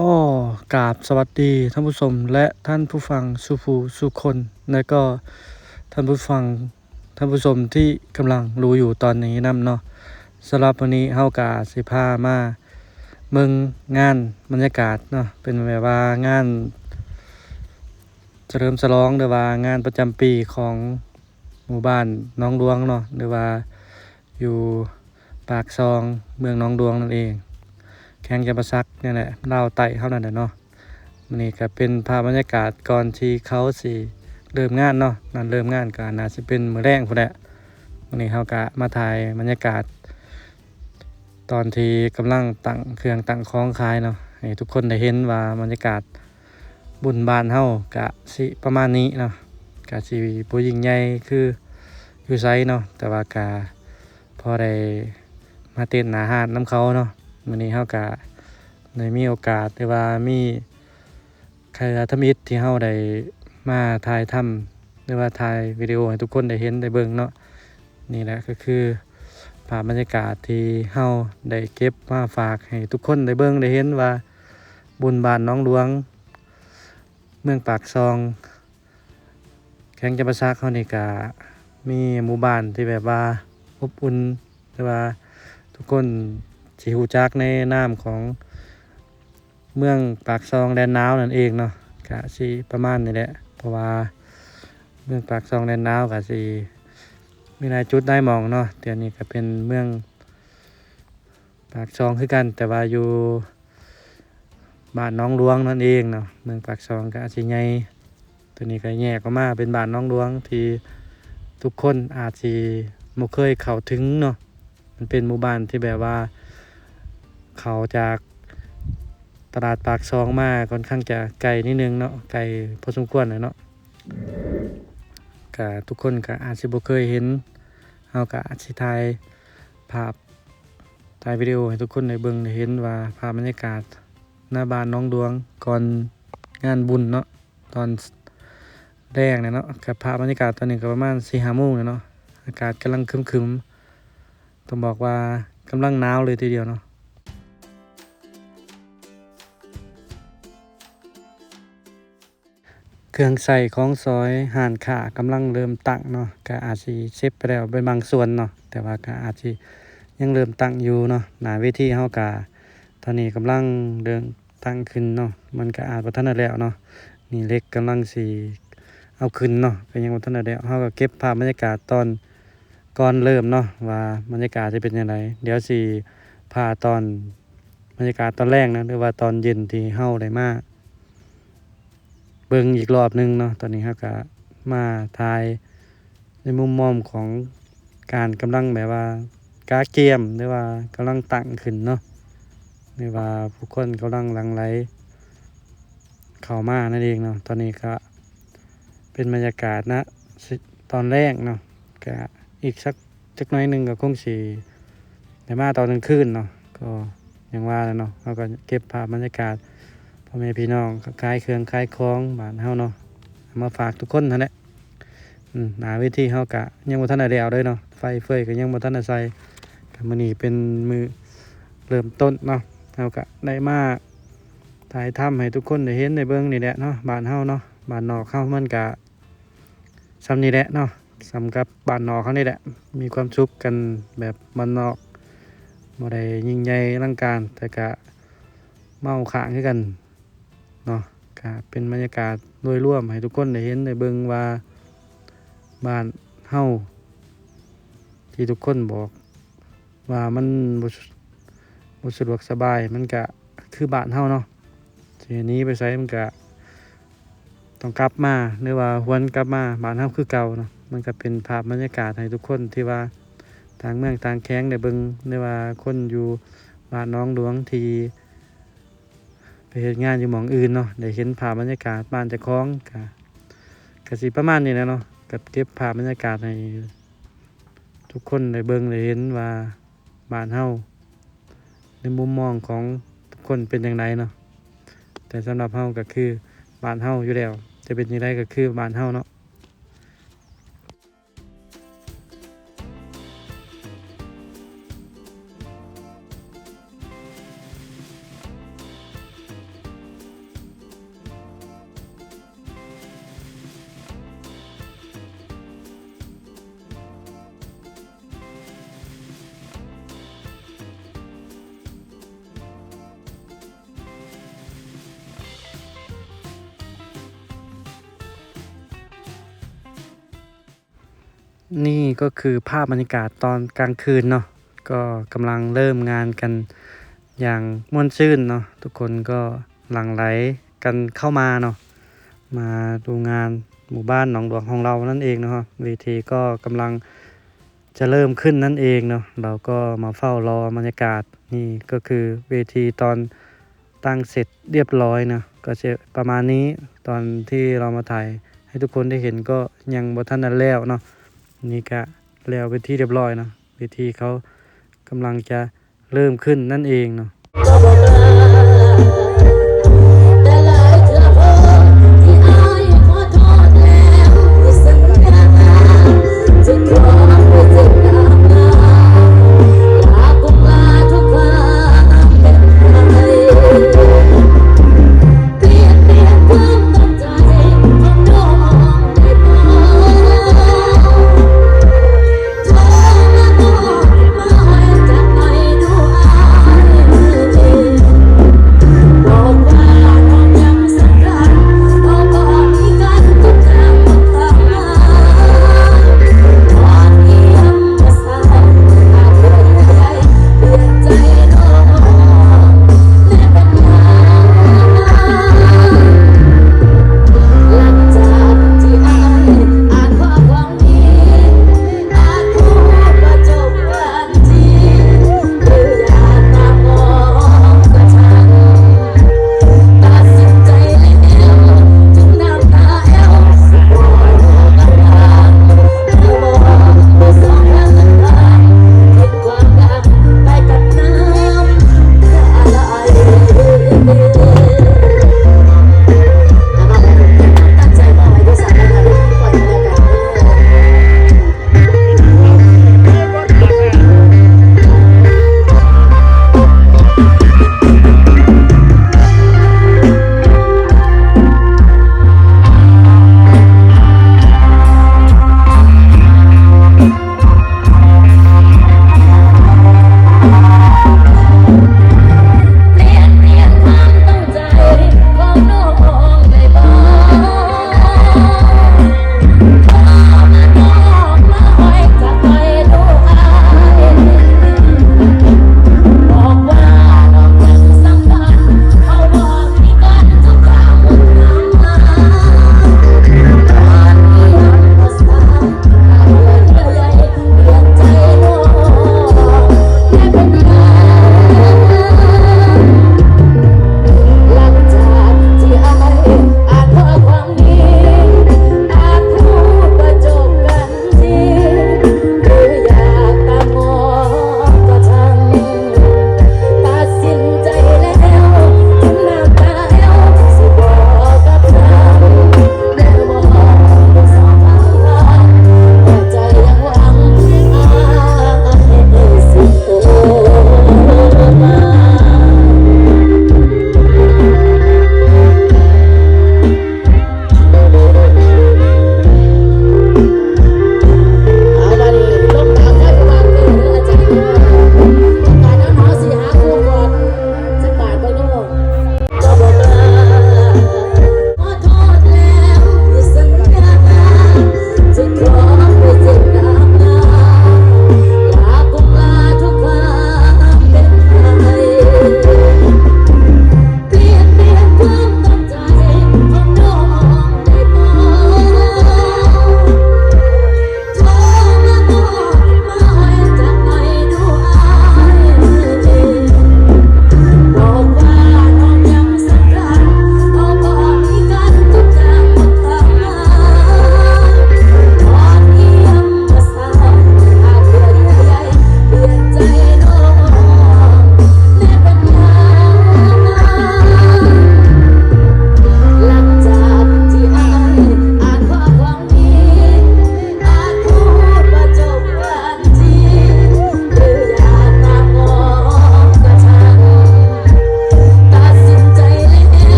ກໍກາບສະຫວັດດີທ່ານຜູ້ຊົມ ແລະ ທ່ານຜູ້ຟັງສູ່ຜູ້ສູ່ຄົນ ແລະ ກໍທ່ານຜູ້ຟັງ ທ່ານຜູ້ຊົມທີ່ກຳລັງດູຢູ່ຕອນນີ້ນຳເນາະ. ສຳລັບມື້ນີ້ເຮົາກະຊິພາມາເບິ່ງງານບັນຍາກາດເນາະ ເປັນແບບວ່າງານສະເຫຼີມສະຫຼອງ ຫຼືວ່າງານປະຈຳປີຂອງໝູ່ບ້ານໜອງຫຼວງເນາະ ຫຼືວ່າ ຢູ່ປາກຊ່ອງ ເມືອງໜອງຫຼວງນັ້ນເອງ ແຂວງຈຳປາສັກນີ້ແຫຼະ ລາວໃຕ້ເຮົານັ້ນແຫຼະເນາະ. ມື້ນີ້ກະເປັນພາບບັນຍາກາດກ່ອນທີ່ເຂົາຊິເລີ່ມງານເນາະ, ນັ້ນເລີ່ມງານກະໜ້າຊິເປັນມື້ແລງພຸ້ນແຫຼະ. ມື້ນີ້ເຮົາກະມາຖ່າຍບັນຍາກາດຕອນທີ່ກຳລັງຕັ້ງເຄື່ອງຕັ້ງຂອງຂາຍເນາະ ໃຫ້ທຸກຄົນໄດ້ເຫັນວ່າບັນຍາກາດ ບຸນບ້ານເຮົາກະຊິປະມານນີ້ເນາະ, ກະຊິບໍ່ຍິ່ງໃຫຍ່ຄືຢູ່ໃສເນາະ ແຕ່ວ່າກະພໍໄດ້ມາເຕັ້ນໜ້າຮ້ານນຳເຂົາເນາະ. ມື້ນີ້ເຮົາກະໄດ້ມີໂອກາດ ຫຼືວ່າມີຄະນະທຳອິດທີ່ເຮົາໄດ້ມາຖ່າຍທຳ ຫຼືວ່າຖ່າຍວິດີໂອໃຫ້ທຸກຄົນໄດ້ເຫັນໄດ້ເບິ່ງເນາະ. ນີ້ແຫຼະກໍຄືພາບບັນຍາກາດທີ່ເຮົາໄດ້ເກັບມາຝາກໃຫ້ທຸກຄົນໄດ້ເບິ່ງໄດ້ເຫັນວ່າ ບຸນບ້ານໜອງຫຼວງ ເມືອງປາກຊ່ອງ ແຂວງຈຳປາສັກເຮົານີ້ກະມີໝູ່ບ້ານທີ່ແບບວ່າອົບອຸ່ນ ຫຼືວ່າທຸກຄົນຊິຮູ້ຈັກໃນນາມຂອງເມືອງປາກຊ່ອງແດນໜາວນັ້ນເອງເນາະ. ກະຊິປະມານນີ້ແຫຼະ ເພາະວ່າເມືອງປາກຊ່ອງແດນໜາວກະຊິມີຫຼາຍຈຸດຫຼາຍໝ່ອງເນາະ, ແຕ່ນີ້ກະເປັນເມືອງ ປາກຊ່ອງຄືກັນ ແຕ່ວ່າຢູ່ບ້ານໜອງຫຼວງນັ້ນເອງເນາະ. ເມືອງປາກຊ່ອງກໍອາດຊິໃຫຍ່ ຕົວນີ້ກໍແຍກອອກມາເປັນບ້ານໜອງຫຼວງ ທີ່ທຸກຄົນອາດຊິບໍ່ເຄີຍເຂົ້າເຖິງເນາະ. ມັນເປັນໝູ່ບ້ານທີ່ແບບວ່າເຂົ້າຈາກຕະຫຼາດປາກຊ່ອງມາຂ້ອນຂ້າງຈະໄກນິດໜຶ່ງເນາະ, ໄກພໍສົມຄວນແຫຼະເນາະ. ກະທຸກຄົນກະອາດຊິບໍ່ເຄີຍເຫັນ ເຮົາກະອາດຊິຖ່າຍພາບ ຖ່າຍວິດີໂອໃຫ້ທຸກຄົນໄດ້ເບິ່ງໄດ້ເຫັນວ່າພາບບັນຍາກາດໜ້າບ້ານໜອງຫຼວງກ່ອນງານບຸນເນາະ, ຕອນແລງແຫຼະເນາະ. ກະພາບບັນຍາກາດຕອນນີ້ກະປະມານສີ່ຫ້າໂມງແລ້ວເນາະ, ອາກາດກຳລັງຄຶມໆ ຕ້ອງບອກວ່າກຳລັງໜາວເລີຍທີດຽວເນາະ. ເຄື່ອງໃຊ້ຂອງສອຍຮ້ານຄ້າກຳລັງເລີ່ມຕັ້ງເນາະ, ກະອາດຊິເສັດໄປແລ້ວເປັນບາງສ່ວນເນາະ, ແຕ່ວ່າກະອາດຊິຍັງເລີ່ມຕັ້ງຢູ່ເນາະ. ໜ້າເວທີເຮົາກະຕອນນີ້ກຳລັງເລີ່ມຕັ້ງຂຶ້ນເນາະ, ມັນກະອາດບໍ່ທັນໄດ້ແລ້ວເນາະ. ນີ້ເຫຼັກກຳລັງຊິເອົາຂຶ້ນເນາະ, ກະຍັງບໍ່ທັນໄດ້ແລ້ວ. ເຮົາກະເກັບພາບບັນຍາກາດຕອນກ່ອນເລີ່ມເນາະ ວ່າບັນຍາກາດຈະເປັນຈັ່ງໃດ. ດຽວຊິພາຕອນ ບັນຍາກາດຕອນແລງນະ ຫຼືວ່າຕອນເຢັນທີ່ເຮົາໄດ້ມາເບິ່ງອີກລອບໜຶ່ງເນາະ. ຕອນນີ້ເຮົາກະມາຖ່າຍໃນມຸມມອງຂອງການກຳລັງແບບວ່າກະກຽມ ຫຼືວ່າກຳລັງຕັ້ງຂຶ້ນເນາະ ຫຼືວ່າຜູ້ຄົນກຳລັງຫຼັ່ງໄຫຼເຂົ້າມານັ້ນເອງເນາະ. ຕອນນີ້ກະເປັນບັນຍາກາດນະ ຕອນແລງເນາະ, ກະອີກສັກ ຈັກໜ້ອຍໜຶ່ງກໍຄົງຊິໄດ້ມາຕອນກາງຄືນເນາະ. ກໍຢ່າງວ່າແຫຼະເນາະ, ເຮົາກໍເກັບພາບບັນຍາກາດພໍ່ແມ່ພີ່ນ້ອງຂາຍເຄື່ອງຂາຍຂອງບ້ານເຮົາເນາະ ເອົາມາຝາກທຸກຄົນຫັ້ນແຫຼະ. ອືມ ໜ້າເວທີເຮົາກະຍັງບໍ່ທັນໄດ້ແລ້ວເລີຍເນາະ, ໄຟເຟີຍກໍຍັງບໍ່ທັນໄດ້ໃສ່, ກໍມື້ນີ້ເປັນມື້ເລີ່ມຕົ້ນເນາະ, ເຮົາກະໄດ້ມາຖ່າຍທຳໃຫ້ທຸກຄົນໄດ້ເຫັນໄດ້ເບິ່ງນີ້ແຫຼະເນາະ. ບ້ານເຮົາເນາະ ບ້ານນອກເຮົາມັນກະ ສ່ຳນີ້ແຫຼະເນາະ, ສ່ຳກັບບ້ານນອກເຮົານີ້ແຫຼະ, ມີຄວາມສຸກກັນແບບບ້ານນອກ, ບໍ່ໄດ້ຍິ່ງໃຫຍ່ອະລັງການ ແຕ່ກະເມົາຄ້າງຄືກັນເນາະ. ກະເປັນບັນຍາກາດໂດຍລວມໃຫ້ທຸກຄົນໄດ້ເຫັນໄດ້ເບິ່ງວ່າ ບ້ານເຮົາທີ່ທຸກຄົນບອກ ວ່າມັນບໍ່ ບໍ່ສະດວກສະບາຍ, ມັນກະຄືບ້ານເຮົາເນາະ, ຊິໜີໄປໃສມັນກະຕ້ອງກັບມາ ຫຼືວ່າຫວນກັບມາບ້ານເຮົາຄືເກົ່າເນາະ. ມັນກະເປັນພາບບັນຍາກາດໃຫ້ທຸກຄົນທີ່ວ່າຕ່າງເມືອງຕ່າງແຂວງໄດ້ເບິ່ງ ຫຼືວ່າຄົນຢູ່ບ້ານໜອງຫຼວງທີ່ ໄປເຮັດງານຢູ່ໝ່ອງອື່ນເນາະ ໄດ້ເຫັນພາບບັນຍາກາດບ້ານເຈົ້າຂອງ ກະ ກະຊິປະມານນີ້ແຫຼະເນາະ, ກະເກັບພາບບັນຍາກາດໃຫ້ທຸກຄົນໄດ້ເບິ່ງໄດ້ເຫັນວ່າບ້ານເຮົາໃນມຸມມອງຂອງທຸກຄົນເປັນຈັ່ງໃດເນາະ. ແຕ່ສຳລັບເຮົາກະຄືບ້ານເຮົາຢູ່ແລ້ວ, ຈະເປັນຈັ່ງໃດກະຄືບ້ານເຮົາເນາະ. ນີ້ກໍຄືພາບບັນຍາກາດຕອນກາງຄືນເນາະ ກໍກຳລັງເລີ່ມງານກັນຢ່າງມ່ວນຊື່ນເນາະ ທຸກຄົນກໍຫຼັ່ງໄຫຼກັນເຂົ້າມາເນາະ ມາດູງານໝູ່ບ້ານໜອງຫຼວງຂອງເຮົານັ້ນເອງເນາະ. ເວທີກໍກຳລັງຈະເລີ່ມຂຶ້ນນັ້ນເອງເນາະ ເຮົາກໍມາເຝົ້າລໍບັນຍາກາດ. ນີ້ກໍຄືເວທີຕອນ ຕັ້ງເສັດລຽບລ້ອຍເນາະ ກໍຈະປະມານນີ້. ຕອນທີ່ເຮົາມາຖ່າຍໃຫ້ທຸກຄົນໄດ້ເຫັນກໍຍັງບໍ່ທັນໄດ້ແລ້ວເນາະ ນີ້ກະແລ້ວເປັນທີ່ລຽບລ້ອຍເນາະ ເວທີເຂົາກຳລັງຈະເລີ່ມຂຶ້ນນັ້ນເອງເນາະ.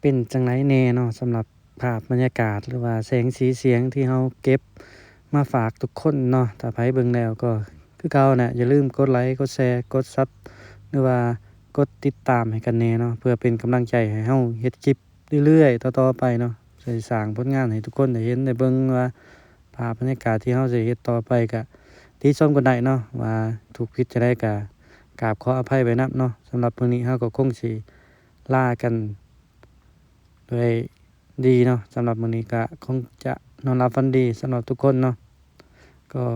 ເປັນຈັ່ງໃດແດ່ເນາະ ສຳລັບພາບບັນຍາກາດ ຫຼືວ່າແສງສີສຽງທີ່ເຮົາເກັບມາຝາກທຸກຄົນເນາະ. ຖ້າໃຜເບິ່ງແລ້ວກໍຄືເກົ່ານະ ຢ່າລືມກົດໄລກ໌ ກົດແຊ ກົດຊັບ ຫຼືວ່າກົດຕິດຕາມໃຫ້ກັນແດ່ເນາະ ເພື່ອເປັນກຳລັງໃຈໃຫ້ເຮົາເຮັດຄລິບເລື້ອຍໆຕໍ່ໆໄປເນາະ ຊິສ້າງຜົນງານໃຫ້ທຸກຄົນໄດ້ເຫັນໄດ້ເບິ່ງວ່າພາບບັນຍາກາດທີ່ເຮົາຊິເຮັດຕໍ່ໄປກະຕິຊົມກັນໄດ້ເນາະ ວ່າຖືກຜິດຈັ່ງໃດກະກາບຂໍອະໄພໄວ້ນຳເນາະ. ສຳລັບມື້ນີ້ເຮົາກໍຄົງຊິລາກັນ ໂດຍດີເນາະ. ສຳລັບມື້ນີ້ກະຄົງຈະນອນຫຼັບຝັນດີສຳລັບທຸກຄົນເນາະ. ກໍ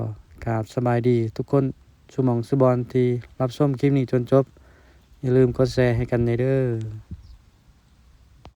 ກາບສະບາຍດີທຸກຄົນ ສູ່ໝ່ອງສູ່ບ່ອນທີ່ຮັບຊົມຄລິບນີ້ຈົນຈົບ. ຢ່າລືມກົດແຊໃຫ້ກັນແດ່ເດີ້.